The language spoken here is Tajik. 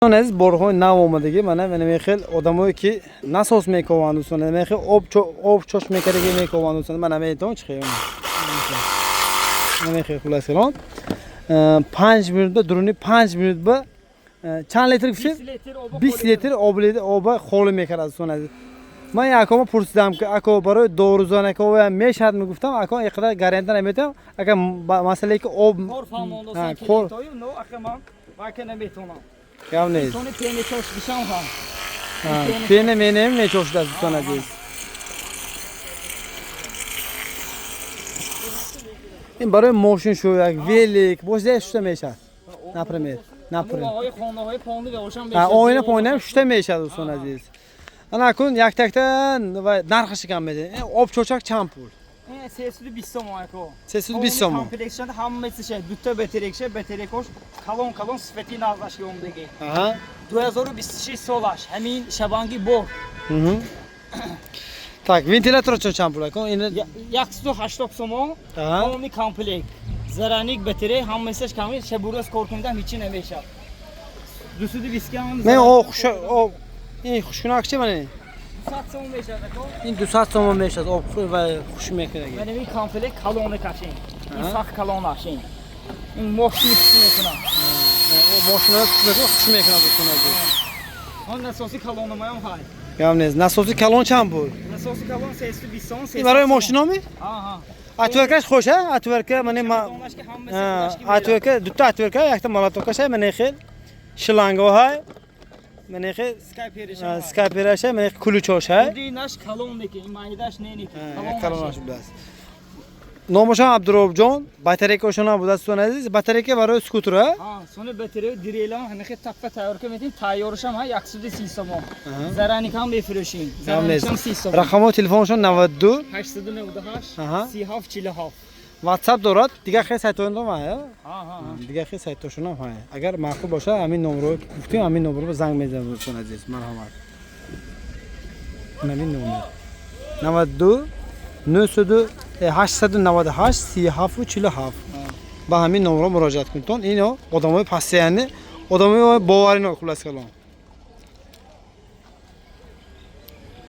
Азиз, борҳои нав омадагӣ, мана мехел одамое ки насос мекованд, дӯстон, мехел об чош мекардаги мекованд, дӯстон, мана метон чи хел мехел. Хулас калон, 5 минут ба дуруни 5 минут ба чанд литр гуфтед? 20 литр оба холӣ мекард, дӯстон азиз. Ман якома пурсидам ки ако, барои дорузанаковаям мешавад, мегуфтам, ако, ин қадар гарантия наметавам, агар масъалае ки об Кор. Гап нест, пена менем мечошидааст, дӯстон азиз. Ин барои мошиншӯяк, велик боз шута мешавад, например, например, оина поинаам шута мешавад, дӯстон азиз. Ана акун яктакта нархаши кам медиҳед. Об чочак чанд пул? 320 сомон, ако. 320 сомон. Комплексшанда ҳамаси дута батарейкша, батарейкош калон калон, сифати нағзаш ёмдаги. 2026 солаш, ҳамин шабанги бор. Так, вентилятор чанд пул, ако? Ин 180 сомон, полный комплект. Зараник, батарей ҳамасаш камил, шабураз кор кунидам, ҳичи намешавад. 220 кам. Не, о хуш, о ин хушкунак чи мана? 200 сомон мешавад, ако. Ин 200 сомон мешавад, об ва хуш мекунад. Мана ин комплект калони кашин. Ин сахт калонаш ин. Ин мошини хуш мекунад. Мошина хуш мекунад, дӯстон азиз. Он насоси калономаям ҳай. Гап нест. Насоси калон чанд пул? Насоси калон 320 сомон. Ин барои мошиноми? Аҳа. Отвёрткаш хуш, а? Отвёртка мана ма отвёртка, дута отвёртка, якта молотокаш ҳай, мана хел шланго ҳай. Мана хел скайпераш ҳай, мана ключош ҳай. Наш калон неки, ин майдаш не неки. Калонаш будааст. Номошам Абдуробҷон, батарейкашонам будааст, дӯстон азиз. Батарейка барои скутер, а? А, сони батарея дирелам ҳамихе таппа тайёр кардем, тайёрашам ҳа 130 сомон. Зараникам мефурӯшем. Зараникам 30 сомон. Рақамҳои телефоншон 92 898 37 47. WhatsApp дорад, дигар хел сайтҳоям ҳай. Дигар хел сайтҳошонам ҳай. Агар маъқул бошад, ҳамин номерҳое ки гуфтем, ҳамин номерро занг мезанед, дӯстон азиз. Марҳамат. Ҳамин номер 92 900 898 37 47, ба ҳамин номерҳо муроҷиат кунедтон. Ино одамои пастияни, одамои боварино, хулас калом.